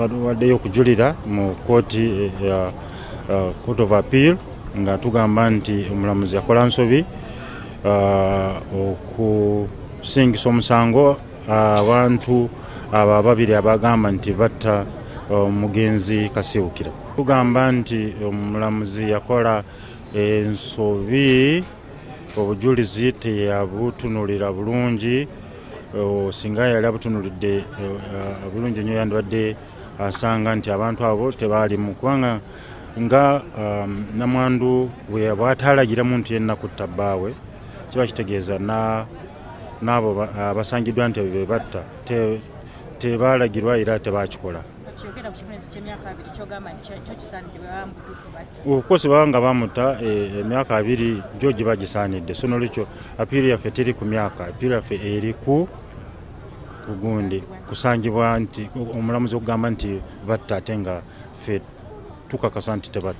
Waddeyo okujulira mu kooti ya Court of Appeal nga tugamba nti omulamuzi yakola nsobi okusingisa omusango abantu abo ababiri abagamba nti batta omugenzi Kasiwukira. Tugamba nti omulamuzi yakola ensobi, obujulizi teyabutunulira bulungi. Singa yali abutunulidde bulungi nnyo, yandibadde asanga nti abantu abo tebaalimu, kubanga nga namwandu bw'atalagira muntu yenna kutta bbaawe, kiba kitegeeza n'abo abasangiddwa nti be batta tebalagirwa era tebakikola. Of course, baba nga bamutta, emyaka 20 gyo giba gisaanidde. So nolwekyo appeal yaffe teri ku myaka, appeal yaffe eri ku kugundi kusangibwa nti omulamuzi okugamba nti batta ate nga ffe tukakasa nti tebatta.